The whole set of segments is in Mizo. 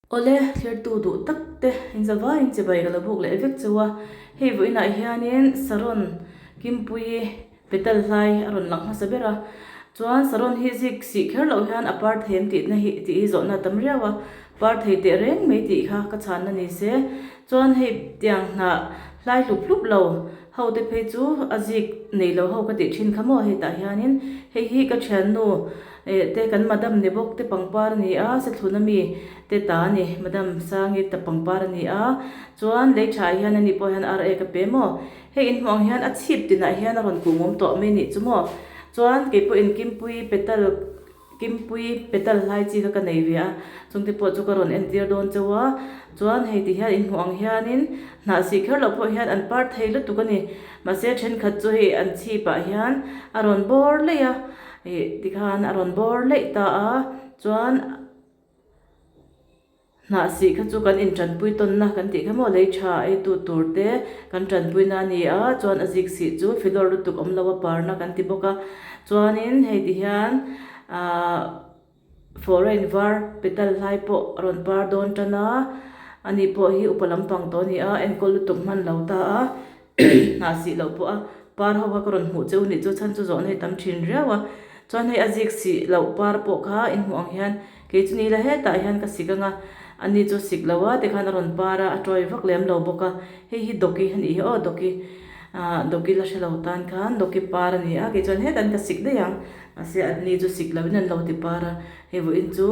Awle, thlertu duh tak te inzavaiin chibai ka lo buk leh vek cheu a, hei vawiinah hianin Saron Kimpuii petal hlai a rawn lang hmasa ber a, chuan Saron hi zik sih kher loh hian a par thei em tihna hi tih hi zawhna a tam riau a, par thei teh reng mai tih kha ka chhanna ni se, chuan hei tiang hnah hlai hlup hlup lo ho te phei chu a zik nei lo ho ka tih thin kha maw hei tah hianin hei hi ka thiannu eh te kan madam ni bawk te pangpar a ni a sethlun ami te ta a ni madam sangi ta pangpar a ni a chuan lei tha ah hian ani pawh hian ar ek a pe maw hei inhmuh ang hian a chhip tinah hian a rawn kuh mum tawh mai nih chu maw chuan keipawh inkimpui petal Kimpui petal hlai chi kha ka nei ve a, chungte pawh chu ka rawn entir dawn chauh a, chuan hei ti hian inhmuh ang hianin hnah sih kher loh pawh hian an par thei lutuk a ni, mahse thenkhat chu hei an chhip ah hian a rawn bawr leih a, ih tikhan a rawn bawr leih ta a, chuan. Hnah sih kha chu kan intanpui tawnna kan tih kha maw lei tha eitu tur te kan tanpuina a ni a, chuan a zik sih chu filawr lutuk awm lo a parna kan ti bawk a, chuanin hei ti hian ahh foreign var petal hlai pawh a rawn par dawn tan a, ani pawh hi upa lampang tawh a ni a, enkawl lutuk hman lo ta a, hnah sih loh pawh a par ho kha ka rawn hmuh cheu nih chu chhan chu zawhna hi tam thin riau a, chuan hei a zik sih loh par pawh kha inhmuh ang hian. Kei chu ni la hetah hian ka sik anga, ani chu sik lo a tikhan a rawn par a, a tawi vak lem lo bawk a, hei hi dawki a nih hi aw dawki ah dawki la hre lo tan khan dawki par a ni a, kei chuan hetah hian ka sik daih ang, mahse ani chu sik lo in an lo ti par a, hei vawiin chu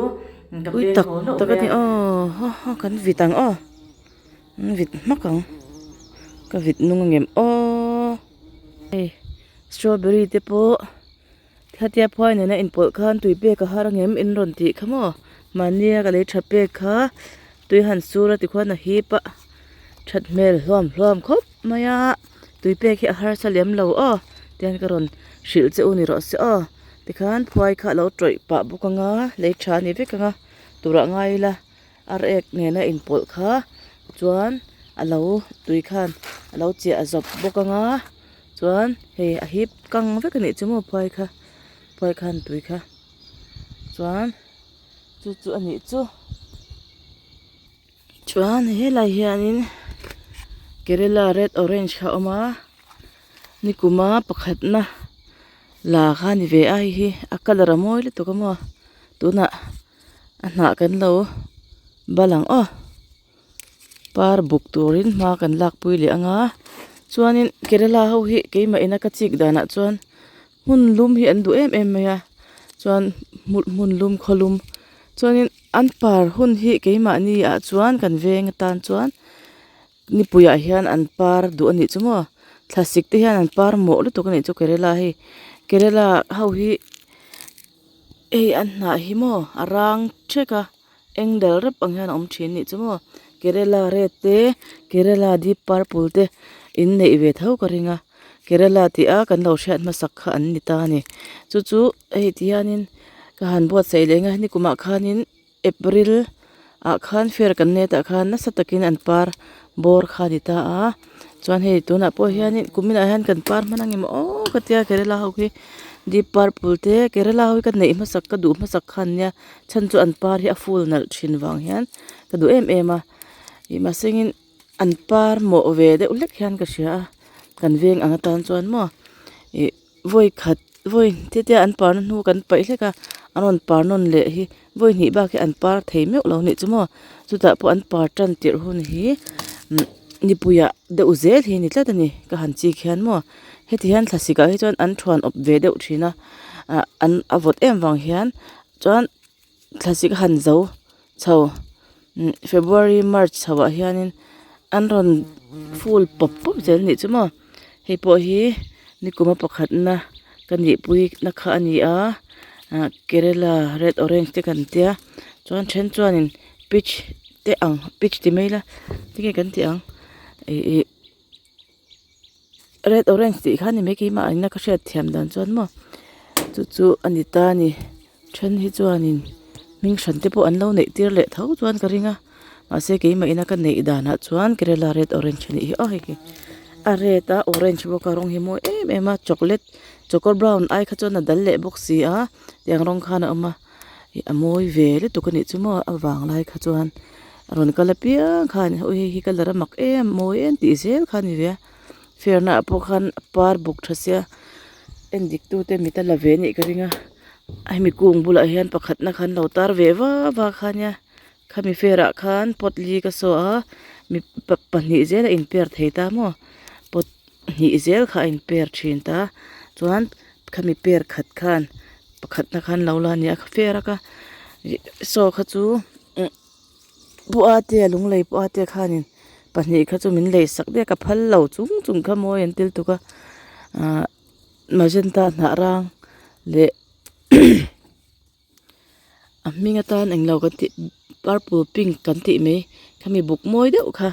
ka Ui peng tak haw hlauh tak a mai ni a. aw ha ha kan vit ang aw an vit hmak ang ka vit nung angem aw hei strawberry te pawh. Khatia phuai nena inpawlh khan tui pek a har angem in rawn tih kha maw mahnia ka lei tha pek kha tui han sur a tikhuan a hip a that hmel hluam hluam khawp mai a tui pek hi a harsa lem lo aw tihian ka rawn hrilh che u ni rawh se aw tikhan phuai kha a lo tawih pah bawk anga lei tha a ni vek anga turah ngai ila ar ek nena inpawlh kha chuan a lo tui khan a lo chiah zawp bawk anga. Chuan hei a hip kang vek a nih chu maw phuai kha phuai khan tui kha chuan chu chu a nih chu chuan helai hianin kerela red orange kha a awm a nikuma pakhatna la kha a ni ve a hei hi a colour a mawi lutuk a maw tunah a hnah kan lo bal ang aw. Par buk turin hma kan lakpui leh ang a chuanin kerala ho hi keimah ina ka chik danah chuan hmun lum hi an duh em em mai a chuan hmun lum khaw lum chuanin an par hun hi keimahni ah chuan kan veng atan chuan nipui ah hian an par duh a nih chu maw thlasik te hian an par mawh lutuk a nih chu kerala hei kerala ho hi hei an hnah hi maw a rang thek a. Eng dal rep ang hian a awm thin nih chu maw kerala red te kerala deep purple te in neih ve tho ka ring a kerala tih a kan lo hriat hmasak kha an ni ta a ni chu chu hei ti hianin ka han buatsaih leh ang a nikumah khanin april ah khan fair kan nei tah khan nasa takin an par bawr kha a ni ta a chuan hei tunah pawh hianin kuminah hian kan par hman ang em aw ka tia kerala ho khi deep purple te kerala ho hi ka neih hmasak ka duh hmasak kha an nia. Chhan chu an par hi a full nalh thin vang hian ka duh em em a ih mahsengin an par mawh ve deuh hlek hian ka hria a kan veng ang atan chuan maw ih vawi khat vawi tiatia an parna hnu kan paih hlek a an rawn par nawn leh hi vawi hnih bak hi an par thei meuh lo nih chu maw chutah pawh an par tan tirh hun hi nipuiah deuh zel hi a ni tlat a ni ka han chik hian maw heti hian thlasik ah hi chuan an thuan awp ve deuh thin a ah an a vawt em vang hian. Chuan thlasik han zo chho February March chho ah hianin an rawn full pawp pawp zel anih chu maw hei pawh hi nikuma pakhatna ka nihpui na kha a ni a ah kerela red orange te kan tia chuan then chuanin peach te ang peach ti mai ila tinge kan tih ang ih ih. Red orange tih kha a ni mai keimah ina ka hriat thiam dan chuan maw chu chu a ni ta a ni then hi chuanin hming hran te pawh an lo neih tir leh tho chuan ka ring a mahse keimah ina ka neih danah chuan kerela red orange a nih hi aw hei hi a red a orange bawk a rawng hi mawi em em a chocolate choco brown ai kha chuan a dal leh bawk si a tiang rawng khan a awm a ih a mawi ve lutuk a nih chu maw a vang lai kha chuan. A rawn kal apiang khan aw hei hi colour a mak em mawi em tih zel kha a ni ve a fair naah pawh khan a par buk tha sia en dik tute mit a la ve anih ka ring a hemi kung bulah hian pakhatna kha an lo tar ve va va kha ania khami fair ah khan pot li ka saw a mi pahnih zel a in pair thei ta maw pot hnih zel kha a in pair thin ta chuan khami pair khat khan pakhatna khan lo la ania fair a ka ih saw kha chu umm pu ate a lunglei pu ate khanin pahnih kha chu min lei sak daih a ka phal lo chung chung kha mawi an til tuk a ahh magenta hnah rang leh a hming atan englo kan tih purple pink kan tih mai khami buk mawi deuh kha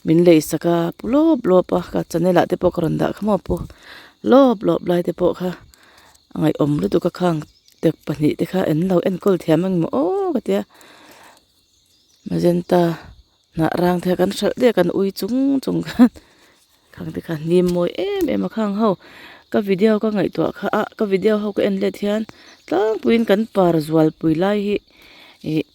min lei sak a pu lawp lawp a ka channel ah te pawh ka rawn dah kha maw pu lawp lawp lai te pawh kha a ngaihawm lutuk a khang te pahnih te kha an lo enkawl thiam ang maw aw ka tia magenta hnah rang te kha kan hralh daih a kan ui chung chung khan khang te kha hnim mawi em em a khang ho ka video ka ngaihtuah kha a ka video ho ka en let hian tlangpuiin kan par zual pui lai hi ih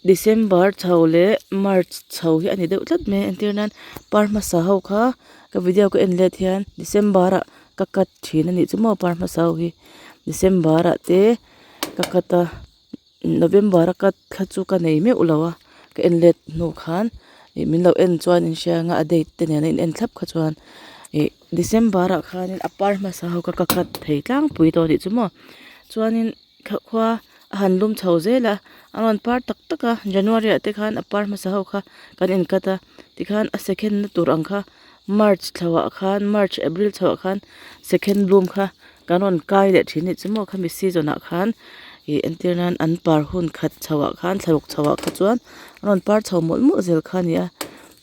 December chho leh March chho hi a ni deuh tlat mai a entir nan par hmasa ho kha ka video ka en let hian December ah ka cut thin a nih chu maw par hmasa ho hi December ah te ka cut a November a cut kha chu ka nei meuh lo a ka en let hnu khan ih min lo en chuan in hria anga a date te nen a in en thlap kha chuan ih December ah khanin a par hmasa ho kha ka cut thei tlangpui tawh a nih chu maw chuanin khua a han lum chho zel a a rawn par tak tak a January ah te khan a par hmasa ho kha kan in cut a tikhan a second na tur ang kha March thlo ah khan March April chho ah khan second bloom kha kan rawn kai leh thin anih chu maw khami season ah khan ih entir nan an par hun khat chho ah khan thlaruk chho ah kha chuan a rawn par chho mawlh mawlh zel kha a ni a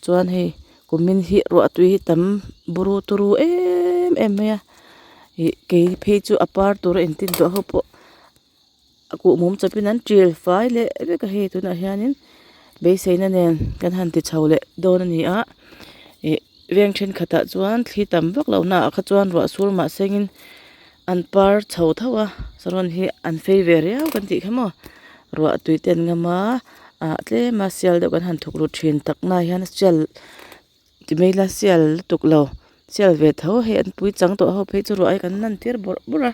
chuan hei kumin hi ruah tui hi tam buru turu em em mai a ih kei phei chu a par tur a intin tawh ho pawh a kuhmum chawpin an ṭil fai leh vek a hei tunah hianin beiseina nen kan han ti chho leh dawn a ni a ih veng thenkhatah chuan thli tam vak loh naah kha chuan ruah sur mah sengin an par chho tho a saron hi an fei ve riau kan tih kha maw ruah tui te an ngam a ah tlem a sial deuh kan han thuk ru thin tak na hian a sial ti mai ila sial lutuk lo sial ve tho hei an pui chang tawh ho phei chu ruah hi kan lan tir bawrh bawrh a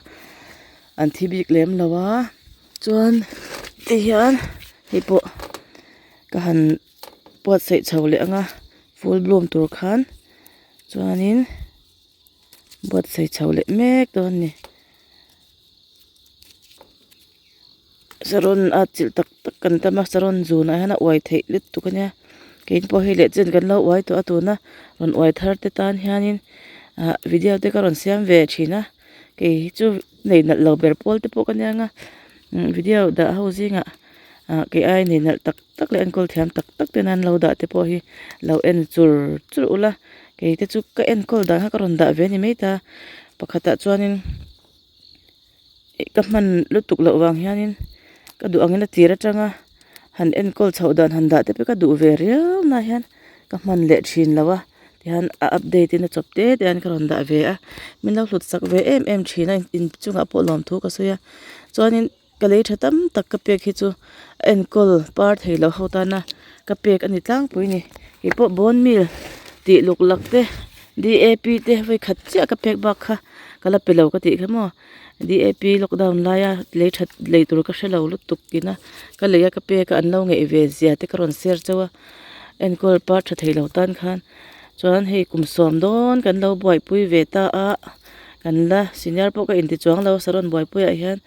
an thi bik lem lo a chuan ti hian hei pawh ka han buatsaih chho leh ang a full bloom tur khan chuanin buatsaih chho leh mek dawn a ni. Saron a chilh tak tak kan tam a saron zunah hian a uai theih lutuk a nia keini pawh hei leh chen kan lo uai tawh a tuna rawn uai thar te tan hianin ah video te ka rawn siam ve thin a kei hi chu nei nalh lo ber pawl te pawh ka nia nga video dah ho zingah ah kei ai nei nalh tak tak leh enkawl thiam tak tak ten an lo dah te pawh hi lo en chur chur ula kei te chu ka enkawl dan kha ka rawn dah ve a ni mai ta pakhatah chuanin. Ka hman lutuk loh vang hianin ka duh angin a tir atanga han enkawl chhoh dan han dah te pawh ka duh ve riau na hian ka hman leh thin lo a tihian a update in a chawp te te hian ka rawn dah ve a min lo hlut sak ve em em thin a in chungah pawh lawmthu ka sawi a chuanin ka lei tha tam tak ka pek hi chu a enkawl par thei loh ho tana ka pek a ni tlangpui a ni kei pawh bone meal tih luk lak te D A P te vawikhat chiah ka pek bak kha. Ka la pe lo ka tih kha maw D A P lockdown laia lei that lei tur ka hre lo lutuk ina ka lei a ka pek a an lo ngeih ve zia te ka rawn share chauh a enkawl par tha thei lo tan khan chuan hei kum sawm dawn kan lo buaipui ve ta a kan la senior pawh ka inti chuang lo saron buaipui ah hian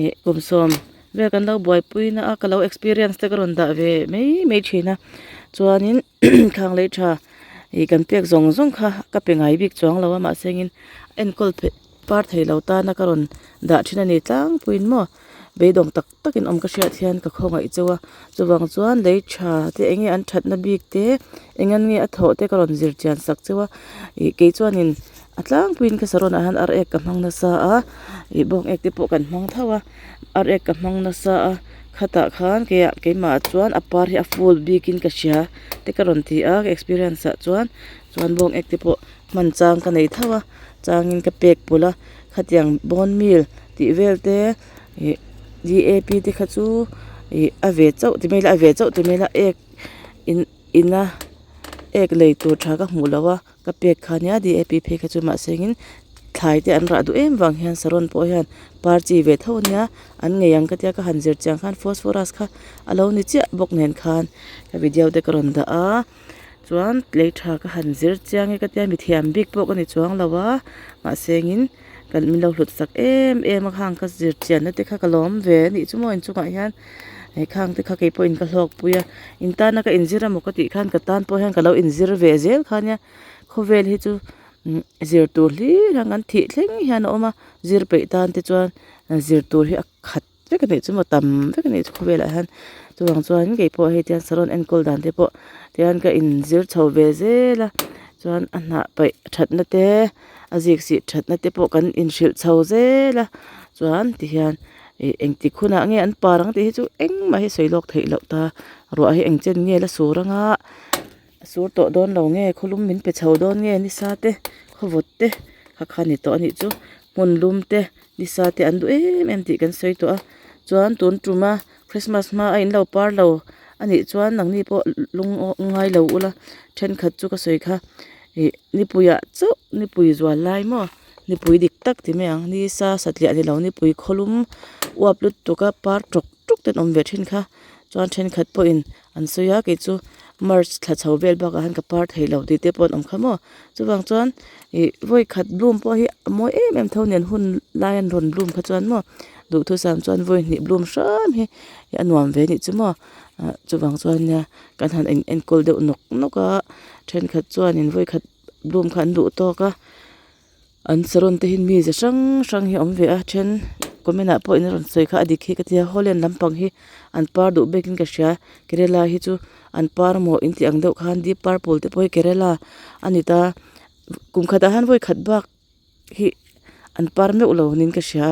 ih kum sawm vel kan lo buaipui na a ka lo experience te ka rawn dah ve mai mai thin a chuanin. Khang lei tha ih kan pek zawng zawng kha ka pe ngai bik chuang lo a mahse engin enkawl phe par thei lo tana ka rawn dah thin a ni tlangpuiin maw beidawng tak takin awm ka hriat hian ka khawngaih chauh a chuvang chuan lei tha te eng nge an thatna bik te eng an nge a thawh te ka rawn zir chian sak chauh a ih kei chuanin a tlangpuiin ka saron ah hian ar ek ka hmang nasa a ih bawng ek te pawh kan hmang tho a. Ar ek ka hmang nasa a khatah khan keiah keimah chuan a par hi a full bikin ka hria te ka rawn ti a ka experience ah chuan chuan bawng ek te pawh hman chang ka nei tho a changin ka pek pawlh a khatiang bone meal tih vel te ih D A P te kha chu Ih a ve chauh ti mai ila a ve chauh ti mai ila ek in ina ek lei tur tha ka hmuh loh a ka pek kha nia D A P phei kha chu mahse engin thlai te an rah duh em vang hian saron pawh hian par chi ve tho ania an ngei ang ka tia ka han zir chiang khan phosphorus kha a lo ni chiah bawk nen khan ka video te ka rawn dah a chuan lei tha ka han zir chiang e ka tia mithiam bik pawh ka ni chuang lo a mahse engin kan min lo hlut sak em em a khang ka zir chian na te kha ka lawm ve a nih chu maw inchungah hian he khang te kha kei pawhin ka hlawk pui a in tana ka inzir emaw ka tih khan ka tan pawh hian ka lo inzir ve zel kha nia khawvel hi chu zir tur hlir hian kan thih thleng hian a awm a zir peih tan te chuan zir tur hi a khat. Vek a nih chu maw tam vek a nih chu khawvelah hian chuvang chuan keipawh hei tiang saron enkawl dan te pawh tihian ka inzir chho ve zel a chuan a hnah paih thatna te a zik sih thatna te pawh kan inhrilh chho zel a chuan tihian ih engtik hunah nge an par ang tih hi chu engmah hi sawi lawk theih loh ta ruah hi eng chen nge la sur anga a sur tawh dawn lo nge khawlum min pe chho dawn nge nisa te khawvawt te kha kha a ni tawh a nih chu hmun lum te. Nisa te an duh em em tih kan sawi tawh a chuan tun tuma christmas hma a in lo par lo a nih chuan nangni pawh lung ngai lo ula thenkhat chu ka sawi kha ih nipui ah chauh nipui zual lai maw nipui dik tak ti mai ang nisa satliah ni lo nipui khawlum uap lutuk a par tawk tawk te an awm ve thin kha chuan thenkhat pawhin an sawi a kei chu march thla chho vel bakah hian ka par thei lo tih te pawh an awm kha maw chuvang chuan ih vawi khat bloom pawh hi a mawi em em tho nen hun lai an rawn bloom kha chuan maw duhthusam chuan vawi hnih bloom hram hi a nuam ve anih chu maw ah chuvang chuan nia kan han in enkawl deuh nawk nawk a thenkhat chuanin vawi khat bloom kha an duh tawk a. An saron te hi mi ze hrang hrang hi a awm ve a then comment ah pawh in rawn sawi kha a dik hi ka tia holland lampang hi an par duh bik in ka hria kerela hi chu an par maw in tih ang deuh khan deep purple te pawh hi kerela a ni ta kum khatah hian vawi khat bak hi an par meuh lo niin ka hria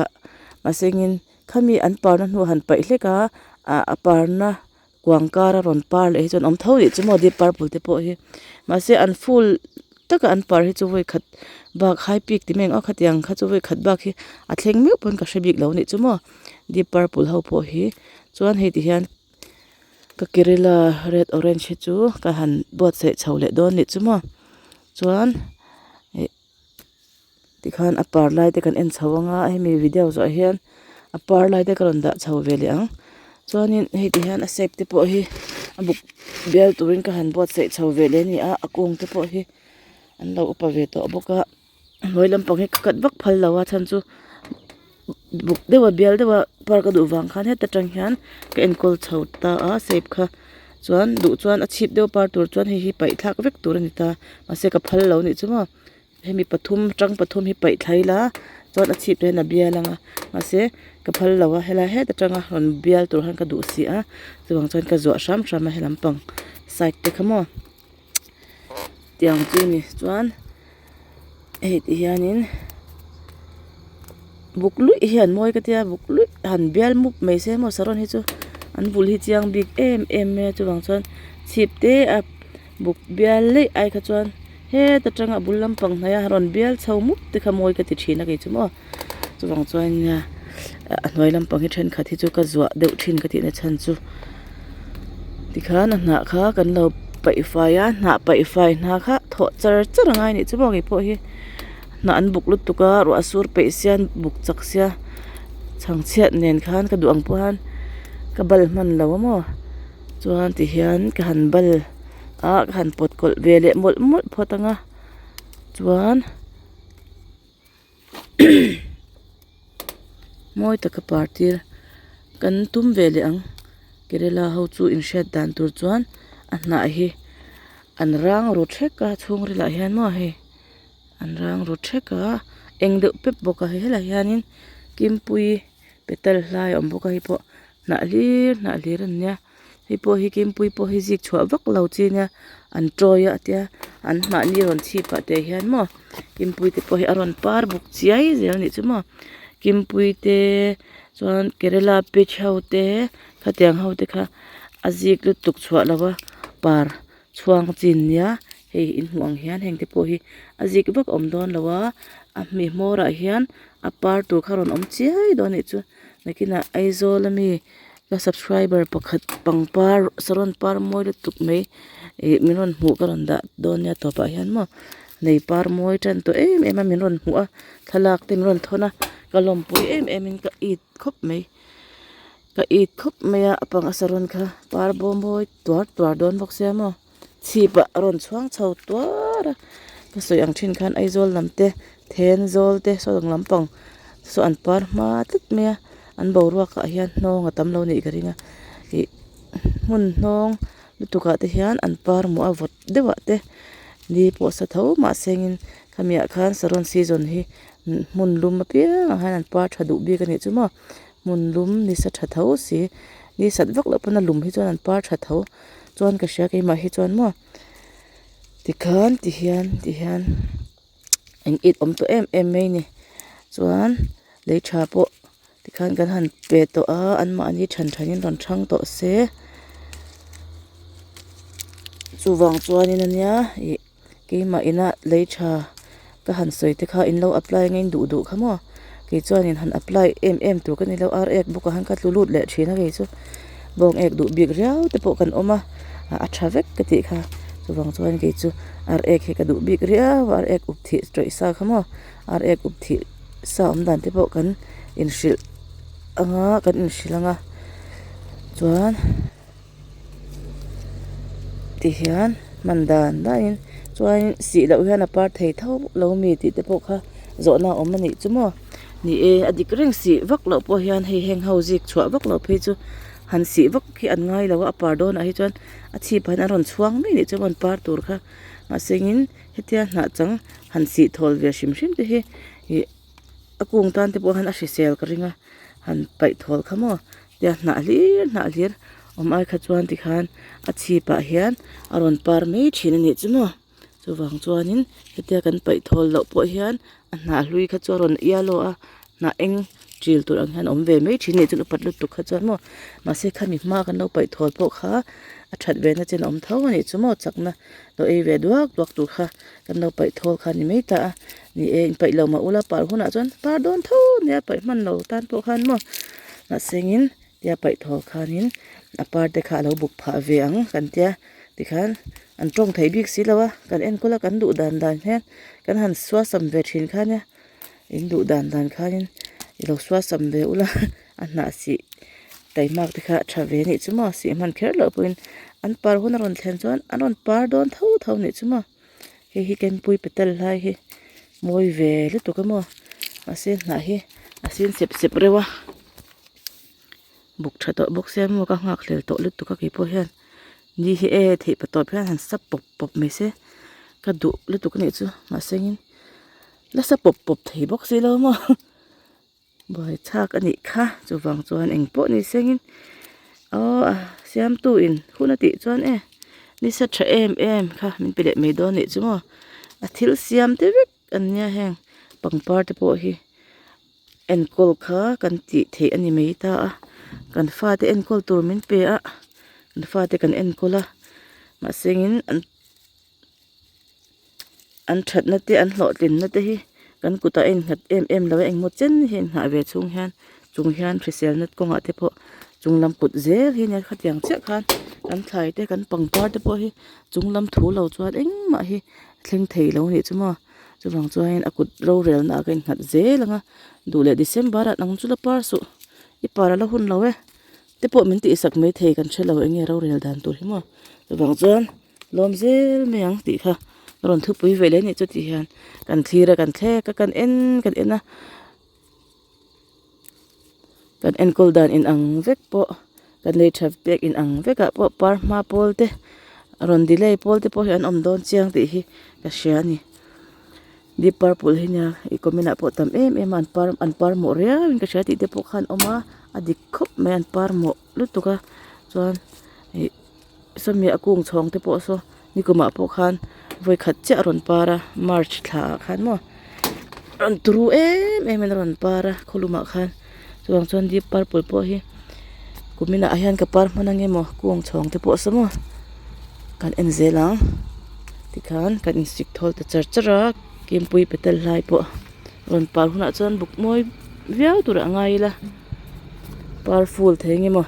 mahse engin khami an parna hnu han paih hlek a ah a parna kuang kara rawn par leh hi chuan awm tho tih chu maw deep purple te pawh hi mahse an full taka an par hi chu vawi khat bak high peak ti mai ang aw khatiang kha chu vawi khat bak hi a thleng meuh pawn ka hre bik lo anih chu maw deep purple ho pawh hi chuan hei ti hian ka kerela red orange hi chu ka han buatsaih chho leh dawn anih chu maw chuan ih Tikhan a par lai te kan en chho anga hemi video zawh ah hian a par lai te ka rawn dah chho ve leh ang chuanin hei ti hian a shape te pawh hi a buk bial turin ka han buatsaih chho ve leh a ni a a kung te pawh hi an lo upa ve tawh bawk a a hnuai lampang hi ka cut vak phal lo a chhan chu buk deuh a bial deuh a par ka duh vang khan heta tang hian ka enkawl chho ta a shape kha chuan duh chuan a chhip deuh par tur chuan hei hi paih thlak vek tur a ni ta mahse ka phal lo a nih chu maw. Hemi pathum tang pathum hi paih thlai ila chuan a chhip te hian a bial ang a mahse ka phal lo a helai het atanga rawn bial tur hian ka duh si a chuvang chuan ka zuah hram hram a helam pang side te kha maw tiang chu a ni chuan hei ti hianin buk luih hi an mawi ka tia buk luih han bial mup mai se maw saron hi chu an vul hi chiang bik em em mai a chuvang chuan chhip te a. Buk bial leih ai kha chuan heta tanga bul lampang hnaia rawn bial chho mup te kha mawi ka ti thin a kei chu maw chuvang chuan nia a hnuai lampang hi thenkhat hi chu ka zuah deuh thin ka tihna chhan chu tikhan a hnah kha kan lo paih fai a hnah paih fai hna kha thawh char char a ngai anih chu maw kei pawh hi hnah an buk lutuk a ruah sur peih sia an buk chak sia chhangchhiat nen khan ka duh ang pawh hian ka bal hman lo a maw. Chuan ti hian ka han bal a ka han pawt kawlh ve leh mawlh mawlh phawt ang a chuan mawi taka par tir kan tum ve leh ang kerela ho chu inhriat dan tur chuan a hnah hi an rang ru thek a chhungril ah hian maw hei an rang ru thek a eng deuh pep bawk a hei helaiah hianin kimpui petal hlai a awm bawk a hei pawh. Hnah hlir hnah hlir an nia hei pawh hi kimpui pawh hi zik chhuah vak lo chi nia an tawi a tia an mahni rawn chhip ah te hian maw kimpui te pawh hi a rawn par bawk chiai zel a nih chu maw kimpui te chuan kerela peach ho te khatiang ho te kha a zik lutuk chhuah lo a par chhuang chi an nia hei in hmuh ang hian heng te pawh hi a zik vak a awm dawn lo a a hmi hmawr ah hian a par tur kha a rawn awm chiai dawn a nih chu. Nakinah Aizawl ami Ka subscriber pakhat pangpar saron par mawi lutuk mai ih min rawn hmuh ka rawn dah dawn nia tawpah hian maw nei par mawi tan tawh em em a min rawn hmuh a thlalak te min rawn thawn a ka lawmpui em em in ka it khawp mai ka it khawp mai a a pang a saron kha par bawm mawi tuar tuar dawn bawk sia maw chhip ah a rawn chhuang chho tuar a ka sawi ang thin khan Aizawl lam te Thenzawl te saw ang lampang saw an par hma tlat mai a an boruak ah hian hnawng a tam lo nih ka ring a ih hmun hnawng lutuk ah te hian an par hmuh a vawt deuh ah te ni pawh sa tho mahse engin khami ah khan saron season hi hmun lum apiang ah hian an par tha duh bik a nih chu maw hmun lum ni sa tha tho si ni sat vak loh pawn a lum hi chuan an par tha tho chuan ka hria keimah hi chuan maw tikhan tihian tihian. Eng it awm tawh em em mai a ni chuan lei tha pawh tikhan kan han pe tawh a anmahni than thanin rawn thang tawh se chuvang chuanin ania ih keimah ina lei tha ka han sawi te kha in lo apply ang in duh duh kha maw kei chuanin han apply em em tur ka ni lo ar ek bawk ah khan ka tlu lut leh thin a kei chu bawng ek duh bik riau te pawh kan awm a a tha vek ka tih kha chuvang chuan kei chu ar ek hi ka duh bik riau a ar ek up thih tawih sa kha maw ar ek up thih sa awm dan te pawh kan inhrilh anga kan inhrilh anga chuan. Tihian hman dan danin chuanin sih loh hian a par thei tho lo mi tih te pawh kha zawhna a awm a nih chu maw ni e a dik reng sih vak loh pawh hian hei heng ho zik chhuah vak loh phei chu han sih vak hi an ngai lo a a par dawnah hi chuan a chhip ah hian a rawn chhuang mai a nih chu an par tur kha mahse engin hetia hnah chang han sih thawl ve hrim hrim te hi ih a kung tan te pawh hian a hrisel ka ring a han paih thawl kha maw. Tia hnah hlir hnah hlir awm ai kha chuan tikhan a chhip ah hian a rawn par mai thin a nih chu maw chuvang chuanin hetia kan paih thawl loh pawh hian a hnah hlui kha chu a rawn yellow a hnah eng ṭil tur ang hian a awm ve mai thin a nih chuan upat lutuk kha chuan maw mahse khami hma kan lo paih thawl pawh kha a that ve na chin a awm tho a nih chu maw chakna lo ei ve duak duak tur kha kan lo paih thawl kha a ni mai ta a ni e inpaih lo mah ula par hunah chuan par dawn tho nia paih hman lo tan pawh khan maw mahsengin tia paih thawl khanin a par te kha a lo buk phah ve ang kan tia tikhan an tawng thei bik si lo a kan enkawl a kan duh dan dan hian kan han suasam ve thin kha nia in duh dan dan khanin i lo suasam ve ula a hnah sih taimak te kha a tha ve anih chu maw sih hman kher loh pawhin an par hun a rawn thlen chuan an rawn par dawn tho tho anih chu maw. Hei hi Kempui petal lai hi mawi ve lutuk a maw mahse hnah hi a sin sep sep reuh a buk tha tawh bawk sia maw ka nghak hlel tawh lutuk a keipawh hian ni hi e theih pa tawp hian han sap pawp pawp mai se ka duh lutuk a nih chu mahse engin nasa pawp pawp thei bawk si lo maw. Buai chhak a nih kha chuvang chuan eng pawh ni sengin aw a siamtu in hun a tih chuan e nisa tha em em kha min pe leh mai dawn nih chu maw a thil siam te vek an nia heng pangpar te pawh hi enkawl kha kan tih theih a ni mai ta a kan fate enkawl tur min pe a kan fate kan enkawl a mahse in an. An thatna te an hlawhtlinna te hi kan kutah a innghat em em lo a engmaw chen hi a inngah ve chhung hian chung hian hriselna kawngah te pawh chung lam kut zel hi nia khatiang chiah khan kan thlai te kan pangpar te pawh hi chung lam thu lo chuan engmah hi a thleng thei lo a nih chu maw chuvang chuanin a kut rorelna ah ka innghat zel ang a duh leh December ah nang chu la par suh i par a la hun lo e te pawh min tihsak maithei kan hrelo enge rorel dan tur hi maw chuvang chuan. Lawm zel mai ang tih kha rawn thupui ve leh a nih chu tih hian kan thlir a kan thlek a kan en kan en a kan enkawl dan inang vek pawh kan lei tha pek inang vek ah pawh par hma pawl te rawn delay pawl te pawh hi an awm dawn chiang tih hi ka hria a ni deep purple hi nia ih comment ah pawh tam em em a an par an par mawh riau in ka hria tih te pawh khan awm a a dik khawp mai an par mawh lutuk a chuan ih. Sawmi a kung chhawng te pawh saw nikumah pawh khan vawi khat chiah a rawn par a march thla ah khan maw rawn turu em em in a rawn par a khawlumah khan chuvang chuan deep purple pawh hi kuminah hian ka par hman ang emaw kung chhawng te pawh saw maw kan en zel ang tikhan kan insik thawl ta char char a Kempui petal hlai pawh rawn par hunah chuan buk mawi viau turah a ngai ila par ful thei ang emaw.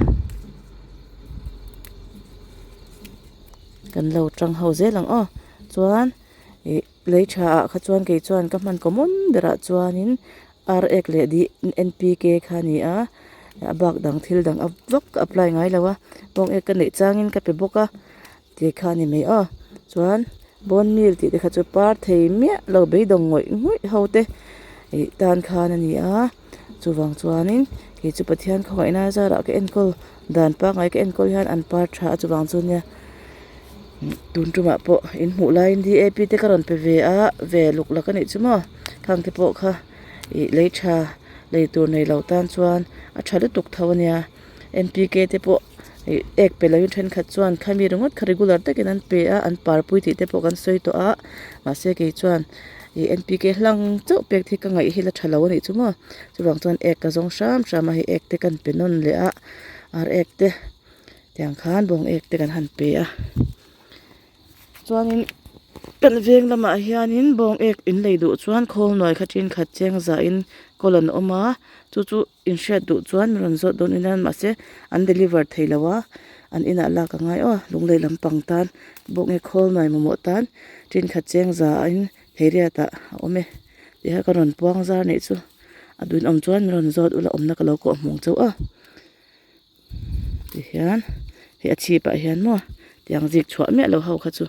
Kan lo tang ho zel ang aw chuan ih lei tha ah kha chuan kei chuan ka hman common berah chuanin ar ek leh D N P K kha a ni a a bak dang thil dang a vak ka apply ngai lo a bawng ek ka neih changin ka pe bawk a tih kha a ni mai aw chuan bone meal tih te kha chu par thei miah lo beidawng ngawih ngawih ho te ih tan khan a ni a chuvang chuanin kei chu Pathian khawngaihna zarah ka enkawl dan pangngai ka enkawl hian an par tha a chuvang chu nia tun tumah pawh in hmuh laiin D A P te ka rawn pe ve a ve luk lak a nih chu maw khang te pawh kha ih lei tha lei tur nei lo tan chuan a tha lutuk tho a nia. N P K te pawh ih ek pe loin thenkhat chuan khami ringawt kha regular takin an pe a an parpui tih te pawh kan sawi tawh a mahse kei chuan ih N P K hlang chauh pek hi ka ngaih hi la tha lo a nih chu maw chuvang chuan ek ka zawng hram hram a hei ek te kan pe nawn leh a ar ek te tiang khan bawng ek te kan han pe a chuanin kan veng lamah hianin bawng ek in lei duh chuan khawl hnuai kha thenkhat cheng zahin kawl an awm a chu chu. Inhriat duh chuan min rawn zawt dawn ila mahse an deliver thei lo a an inah lak a ngai aw lunglei lampang tan bawk nge khawl nuai mamawh tan thenkhat cheng za in theiriat ah a awm e tih kha ka rawn puang zar anih chu a duhawm chuan min rawn zawt ula awmna ka lo kawh hmung chauh a tihian hei a chhip ah hian maw tiang zik chhuah miah lo ho kha chu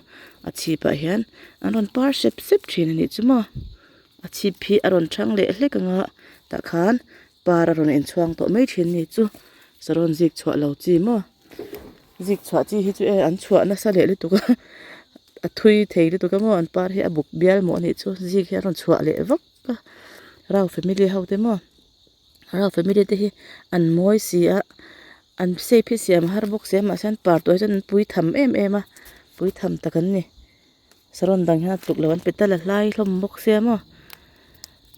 a chhip ah hian an rawn par sep sep thin anih chu maw. A chhip hi a rawn thang leh hlek ang a tah khan par a rawn inchhuang tawh mai thin a ni chu saron zik chhuah lo chi maw zik chhuah chi hi chu e an chhuah nasa leh lutuk a a thui thei lutuk a maw an par hi a buk bial mawh a nih chu zik hi a rawn chhuah leh vak a rau family ho te maw rau family te hi an mawi si a an shape hi siam har bawk si a mahse an par tawh hi chuan an pui tham em em a pui tham tak an ni. Saron dang hian a tluk loh an petal a hlai hlawm bawk sia maw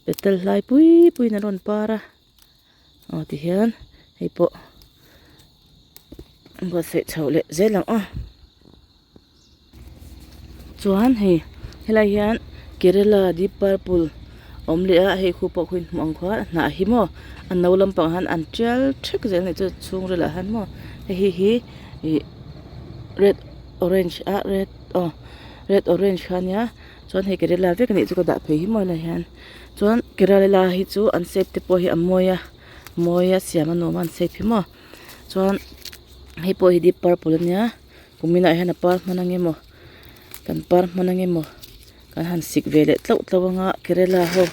petal hlai pui pui in an rawn par a aw tihian hei pawh an buatsaih chhoh leh zel ang aw chuan hei helai hian kerala deep purple a awm leh a hei khu pawh khu in hmuh ang khuan a hnah hi maw a no lampang ah hian an tial thek zel a nih chu chhungril ah hian maw hei hi ih red orange a red aw red orange kha ania chuan hei kerela vek anih chu ka dah phei hi maw helai hian chuan kerela hi chu an shape te pawh hi a mawi a mawi a siam a nuam a an shape hi maw chuan hei pawh hi deep purple ania kumin ah hian a par hman ang emaw kan par hman ang emaw kan han sik ve leh tlauh tlauh anga kerela ho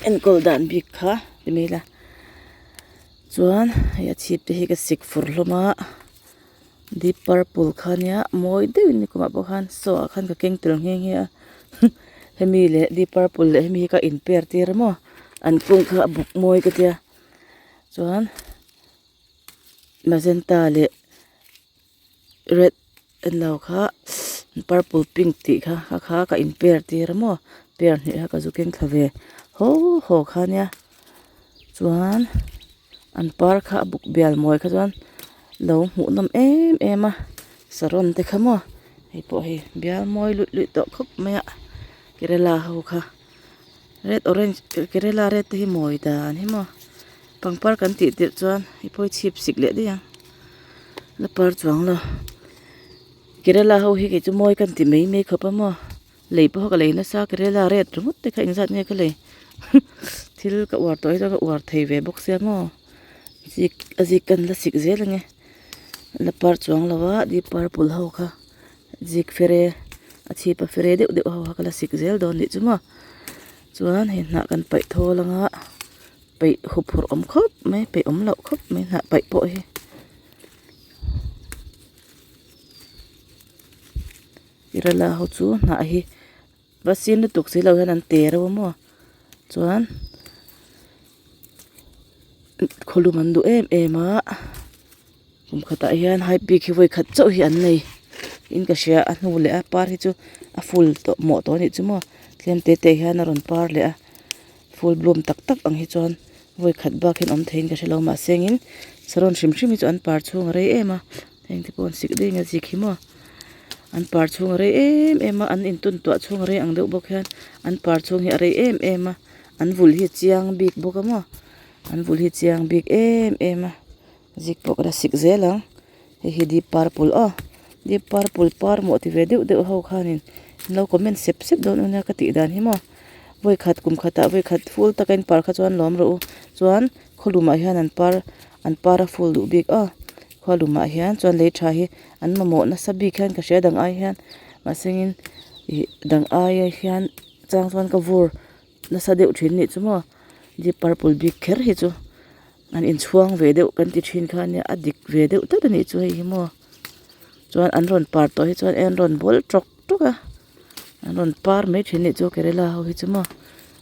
enkawl dan bik kha ti mai ila chuan hei a chhip te hi ka sik fur hlawm a. Deep purple kha ania mawi deuhin nikumah pawh khan saw ah khan ka keng tel nghe nghe a hemi leh deep purple leh hemi hi ka in pair tir a maw an kung kha a buk mawi ka tia chuan magenta leh red en lo kha purple pink tih kha kha kha ka in pair tir a maw pair hnih kha ka zu keng thla ve haw haw kha ania chuan an par kha a buk bial mawi kha chuan lo hmuh nawm em em a saron te kha maw hei pawh hei bial mawi luih luih tawh khawp mai a kerela ho kha red orange kerela red te hi mawi dan hi maw pangpar kan tih tirh chuan hei pawh hi chhip sik leh daih ang la par chuang lo kerela ho hi kei chu mawi kan ti mai mai khawp a maw. Lei pawh ka lei nasa kerela red ringawt te kha engzat nge ka lei thil ka uar tawh hi chuan ka uar thei ve bawk sia maw zik a zik kan la sik zel ange la par chuang lo a deep purple ho kha zik fere a chhip a fere deuh deuh ho kha ka la sik zel dawn anih chu maw chuan hei hnah kan paih thawl anga peih huphurh awm khawp mai peih awm loh khawp mai hnah paih pawh hi. Kerala ho chu hnah hi va sin lutuk si lo hian an te reuh a maw chuan khawlum an duh em em a kum khatah hian high peak hi vawi khat chauh hi an nei in ka hria a hnu leh a par hi chu a full tawh mawh tawh a nih chu maw tlem te te hian a rawn par leh a full bloom tak tak ang hi chuan vawi khat bak hian awm theiin ka hre lo mahse engin saron hrim hrim hi chu an par chhung a rei em a. Heng te pawh an sik daih ang a zik hi maw an par chhung a rei em em a an intun tuah chhung a rei ang deuh bawk hian an par chhung hi a rei em em a an vul hi a chiang bik bawk a maw an vul hi a chiang bik em em a zik pawh ka la sik zel ang hei hi deep purple aw. Deep purple par maw ti ve deuh deuh ho khanin an lo comment sep sep dawn a nia ka tih dan hi maw. Vawikhat kum khatah vawikhat full taka in par kha chuan lawm rawh u. Chuan khawlumah hian an par an par a full duh bik a khawlumah hian chuan lei tha hi an mamawh nasa bik hian ka hria dang ai hian mahsengin ih dang aia hian chang chuan ka vur nasa deuh thin nih chu maw deep purple bik kher hi chu an inchhuang ve deuh kan ti thin kha ania a dik ve deuh tlat a nih chu hei hi maw chuan an rawn par tawh hi chuan an rawn bawl tawk tawk a an rawn par mai thin nih chu kerela ho hi chu maw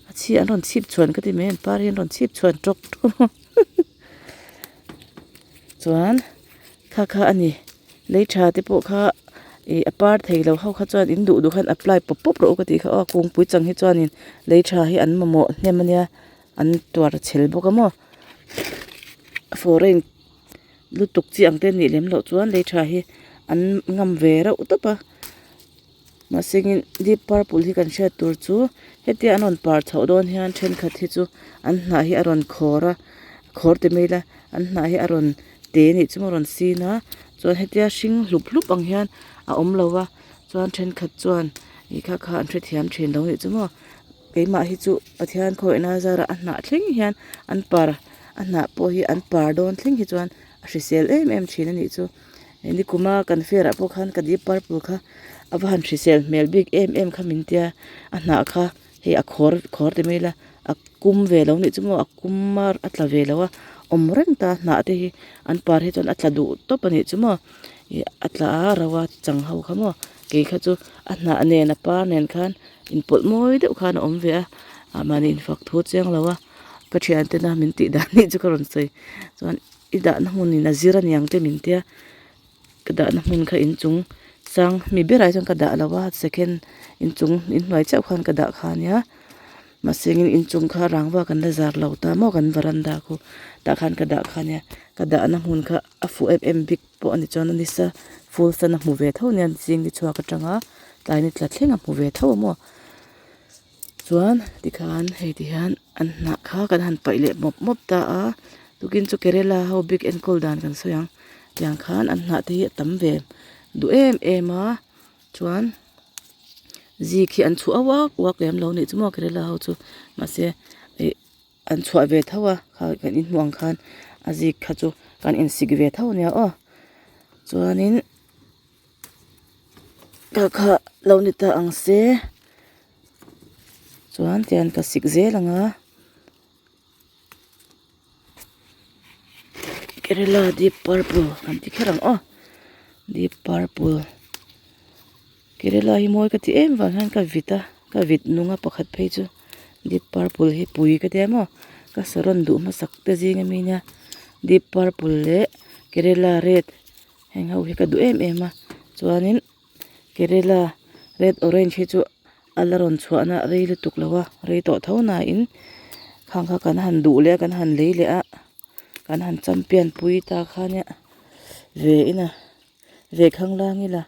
a chhi an rawn chhip chhuan ka ti mai an par hi an rawn chhip chhuan tawk tawk a chuan kha kha a ni lei tha te pawh kha ih a par thei lo ho kha chuan in duh duh khan apply pawp pawp rawh u ka tih kha aw kungpui chang hi chuanin lei tha hi an mamawh hnem ania an tuar chhel bawk a maw foreign lutuk chi ang te nih lem loh chuan lei tha hi an ngam ve reuh tawp a mahsengin deep purple hi kan hriat tur chu hetia an rawn par chhoh dawn hian thenkhat hi chu an hnah hi a rawn khawr a khawr ti mai ila an hnah hi a rawn te nih chu maw a rawn sin a chuan hetia hring hlup hlup ang hian a awm lo va chuan thenkhat chuan ih kha kha an hrethiam thin lo nih chu maw. Keimah hi chu Pathian khawihna zarah a hnah thleng hian an par a hnah pawh hi an par dawn thleng hi chuan a hrisel em em thin a nih chu. Hei nikuma kan fair ah pawh khan ka deep purple kha a va han hrisel hmel bik em em kha min tia a hnah kha hei a khawr khawr ti mai ila a kum ve lo nih chu maw a kum a a tla ve lo a awm reng ta hnah te hi an par hi chuan a tla duh tawp a nih chu maw ih a tla a ro a chang ho kha maw kei kha chu a hnah nen a par nen khan. Inpawlh mawi deuh khan a awm ve a ah mahni infak thu chiang lo a ka thian tena min tih dan nih chu ka rawn sawi chuan i dahna hmunin a zir aniang te min tia ka dahna hmun kha inchung sang mi berah hi chuan ka dah lo a second inchung inhnuai chiah khan ka dah kha ania mahse engin inchung kha rangva kan la zar lo ta maw kan varanda khu tah khan ka dah kha ania ka dahna hmun kha a fuh em em bik. Pawh a ni chuan a nisa full sun a hmu ve tho nia zing ni chhuak atanga tlai ni tla thleng a hmu ve tho a maw chuan tikhan hei ti hian an hnah kha kan han paih leh mawp mawp ta a tukin chu kerela ho bik enkawl dan kan sawi ang tiang khan an hnah te hi a tam ve duh em em a chuan zik hi an chhuah uak uak lem lo nih chu maw kerela ho chu mahse ih. An chhuah ve tho a kha kan inhmuh ang khan a zik kha chu kan insik ve tho ania aw chuanin kha kha lo ni ta ang se chuan tian ka sik zel ang a kerela deep purple kan ti kher ang aw deep purple. Kerela hi mawi ka ti em vang hian ka vit a ka vit nung a pakhat phei chu deep purple hi pui ka tia maw ka saron duh hmasak te zing ami nia deep purple leh kerela red heng ho hi ka duh em em a chuanin kerela red orange hi chu a la rawn chhuah na rei lutuk lo a rei tawh tho na in khang kha kan han duh leh a kan han lei leh a kan han champion pui ta kha nia ve in a ve khang lang ila.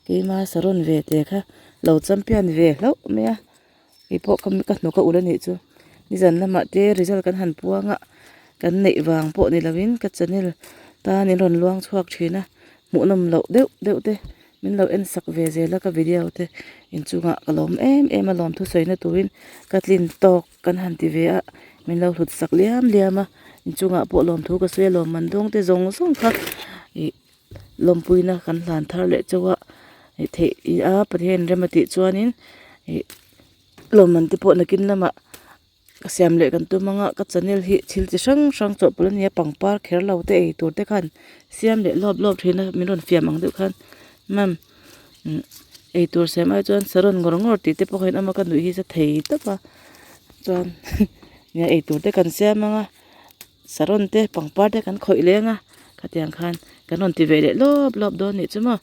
Keima saron ve te kha lo champion ve hlauh mai a keipawh ka ka hnuk a ulh a nih chu nizan lamah te result kan han puang a kan neih vang pawh ni lovin ka channel tan in rawn luang chhuak thin a hmuhnawm loh deuh deuh te min lo en sak ve zel a ka video te inchungah ka lawm em em a lawm thusawina turin ka tlin tawk kan han ti ve a min lo hlut sak liam liam a inchungah pawh lawmthu ka sawi a lawmman dawng te zawng zawng kha ih. Lawmpuina kan hlan thar leh chauh a ih theih ih a Pathian rem a tih chuanin ih lawmman te pawh nakin lamah ka siam leh kan tum anga ka channel hi thil chi hrang hrang chawhpawlh a ni a pangpar kher lo te ei tur te khan siam leh lawp lawp thin a min rawn fiam ang deuh khan ma'am umm eitur siam ai chuan saron ngawr ngawr tih te pawh kha in awm a ka nuih hi za thei tawp a chuan nia eitur te kan siam anga. Saron te pangpar te kan khawih leng a khatiang khan kan rawn ti ve leh lawp lawp dawn nih chu maw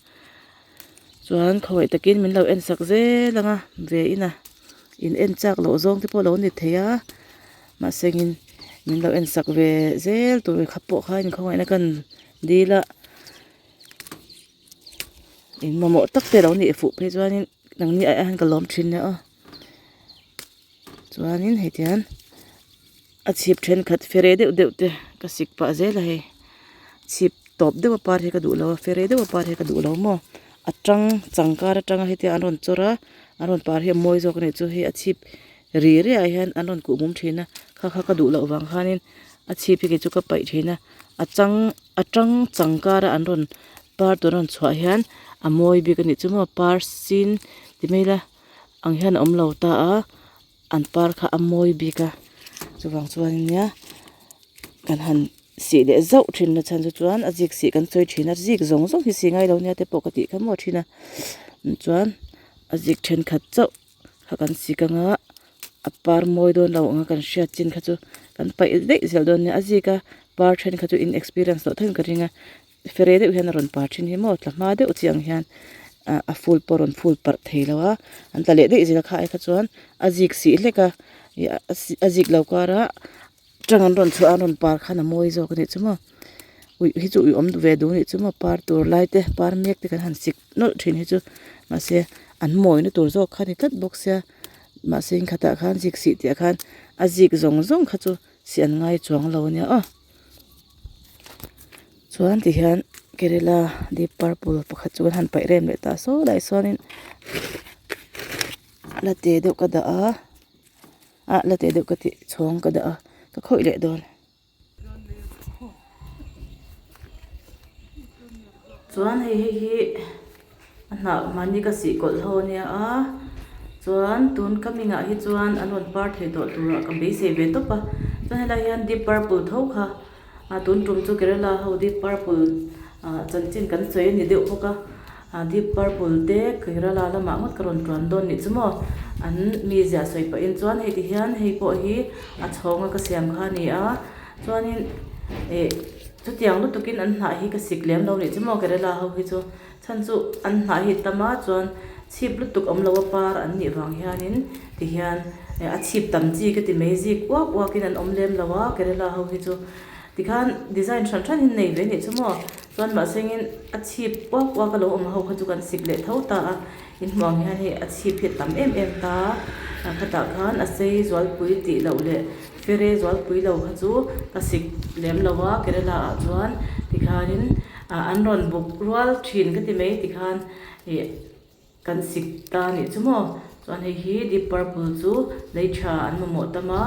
chuan khawngaih takin min lo en sak zel ang a ve in a in en chak loh zawng te pawh lo ni thei a mahse in min lo en sak ve zel tur kha pawh kha in khawngaihna kan dil a in mamawh tak te lo nih fuh phei chuanin nangni ai hian ka lawm thin nia aw chuanin hei tian. A chhip thenkhat fere deuh deuh te ka sik pah zel a hei chhip tawp deuh a par hi ka duh lo a fere deuh a par hi ka duh lo maw. A tang changkar atanga hetia an rawn chawr a an rawn par hi a mawi zawk a nih chu hei a chhip ri riah hian an rawn kuh mum thin a kha kha ka duh loh vang khanin a chhip hi kei chu ka paih thin a a chang a tang changkar a an rawn par tur an rawn chhuah hian a mawi bik a nih chu maw par sin ti mai ila ang hian a awm lo ta a an par kha a mawi bik a chuvang chuan nia kan han sih leh zauh thin na chhan chu chuan a zik sih kan sawi thin a zik zawng zawng hi sih ngai lo nia te pawh ka tih kha maw thin a chuan a zik thenkhat chauh kha kan sik anga a par mawi dawn lo anga kan hriat chin kha chu kan paih daih zel dawn nia a zik a par thenkhat chu in experience loh theuhin ka ring a. Fere deuh hian a rawn par thin hi maw tla hma deuh chi ang hian ah a ful pawh a rawn ful parh thei lo a an tla leh daih zel a kha ai kha chuan a zik sih hlek a ih a zik lo kara tang an rawn chhuah a an rawn par khan a mawi zawk a nih chu maw uih hi chu uih awm ve duh a nih chu maw par tur lai te par mek te kan han sik nawlh thin hi chu mahse an mawina tur zawk kha a ni tlat bawk sia mahse in khatah khan zik sih tih ah khan a zik zawng zawng kha chu sih an ngai chuang lo a nia aw. Chuan ti hian kerela deep purple pakhat chu kan han paih rem leh ta saw lai sawnin la te deuh ka dah a ah la te deuh ka tih chhawng ka dah a ka khawih leh dawn. Chuan hei hei hi a hnah mahni ka sih kawlh ho ania a chuan tun ka mingah hi chuan an rawn par thei tawh turah ka beisei ve tawp a chuan helai hian deep purple tho kha ah tun tum chu kerala ho deep purple ah chanchin kan sawi a ni deuh bawk a ah deep purple te kerala lamah ngawt ka rawn tuan dawn nih chu maw an mizia sawi pahin chuan hei ti hian hei pawh hi a chhawng a ka siam kha a ni a chuanin ih chutiang lutukin an hnah hi ka sik lem lo nih chu maw kerala ho hi chu. Chhan chu an hnah hi tam a chuan chhip lutuk awm lo a par an nih vang hianin tihian a chhip tam chi ka ti mai zik uak uakin an awm lem lo a Kerala ho hi chu tikhan design hran hran hi nei ve anih chu maw chuan mahsengin a chhip uak uak a lo awm ho kha chu kan sik leh tho ta a inhmuh ang hian hei a chhip hi a tam em em ta a khatah khan a sei zualpui tih loh leh fere zualpui lo kha chu ka sik lem lo a Kerala ah chuan tikhanin. Ah an rawn buk rual thin ka ti mai tikhan ih kan sik ta anih chu maw chuan hei hi deep purple chu lei tha an mamawh tam a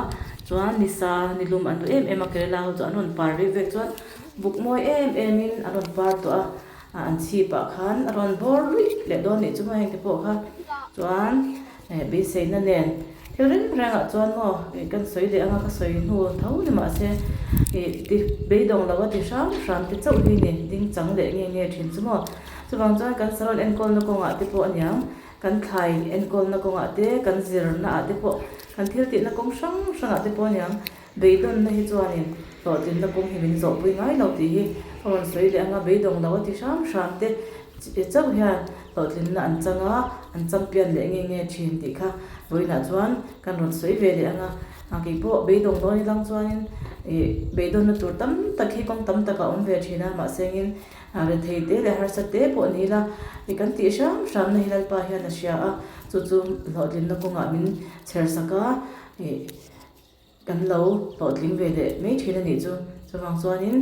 chuan nisa nilum an duh em em a kerala ho chu an rawn par vek vek chuan buk mawi em em in an rawn par tawh a ah an chhip ah khan a rawn bawr luih leh dawn anih chu maw heng te pawh kha chuan. Eh beiseina nen thil reng reng ah chuan maw ih kan sawi leh anga ka sawi hnu tho ni mahse ih ti beidawng lo a ti hram hram te chauh hi ni ding chang leh nge nge thin chu maw chuvang chuan kan saron enkawlna kawngah te pawh aniang kan thlai enkawlna kawngah te kan zirna ah te pawh kan thil tihna kawng hrang hrang ah te pawh aniang beidawnna hi chuanin hlawhtlinna kawng hi min zawhpui ngai lo tih hi ka rawn sawi leh anga beidawng lo a ti hram hram te chauh hian Hlawhtlinna an chang a, an champion leh nge nge thin tih kha vawiinah chuan kan rawn sawi ve leh ang a. A keipawh beidawng dawn ilang chuanin ih beidawnna tur tam tak hi kawng tam tak a awm ve thin a, mahse engin rethei te leh harsa te pawh ni ila ih kan tih hram hramna hi Lalpa hian a hria a, chu chu hlawhtlinna kawngah min chher sak a ih. Kan lo hlawhtling ve leh mai thin a nih chu. Chuvang chuanin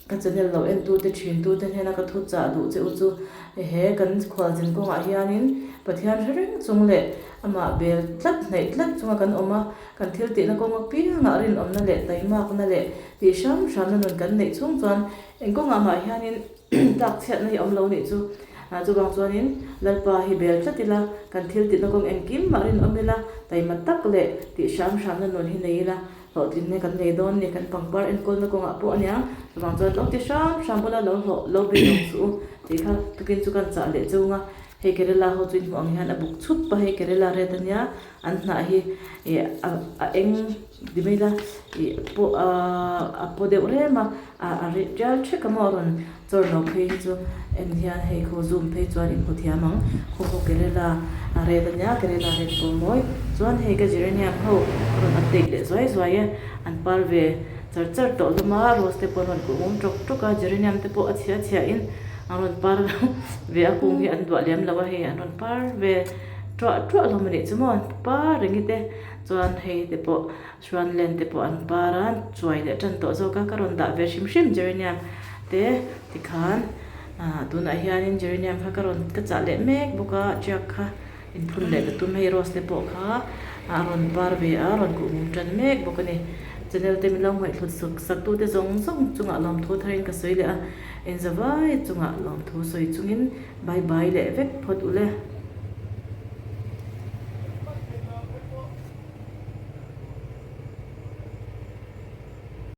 ka channel lo entute thintute hnena ka thu chah duh che u chu he kan khualzin kawngah hianin Pathian hre reng chung leh amah bel tlat hnaih tlat chunga kan awm a, kan thil tihna kawng apiangah rinawmna leh taimakna leh tih hram hramna nun kan neih chhung chuan eng kawngah mah hianin tlak chhiatna hi a awm lo nih chu. Chuvang chuanin Lalpa hi bel tlat ila, kan thil tihna kawng engkim mah rinawm ila, taima tak leh tih hram hramna nun hi nei ila, hlawhtlinna kan nei dawn ni, kan pangpar enkawlna kawngah pawh ania. Chuvang chuan lo ti hram hram bula lo hlawh lo bei lo suh u tih kha tukin chu kan chah leh chung a. Hei Kerala ho chu inhmuh ang hian a buk chhup a, hei Kerala red ania, an hnah hi ih a eng ti mai ila ih pawh a paw deuh rem a, a reh tial thek a maw a rawn Chawr lo phei hi chu en hian hei khaw zoom phei chuan in hmu thiam ang. Khaw khaw Kerala a red ania, Kerala red pawh mawi. Chuan hei ka geranium ho a rawn update leh zuai zuai e. An par ve char char tawh hlawm a, rose te pawh an rawn kuh mum tawk tawk a, geranium te pawh a chhia chhia in an rawn par ve a, kung hi an duah lem lo a hei an rawn par ve tuah tuah hlawm a nih chu maw, an par reng i te. Chuan hei te pawh Chuan len te pawh an par a, chuai leh tan tawh zawk a, ka rawn dah ve hrim hrim geranium te tikhan Aaa tunah hianin geranium kha ka rawn ka chah leh mek bawk a tiak kha inphun leh ka tum hei rose te pawh kha a rawn par ve a rawn kuh mum tan mek bawk a ni. Channel te min lo ngaihhlut suk sak tu te zawng zawng chungah lawmthu tharin ka sawi leh a, engzavai chungah lawmthu sawi chungin bye bye leh vek phawt ule.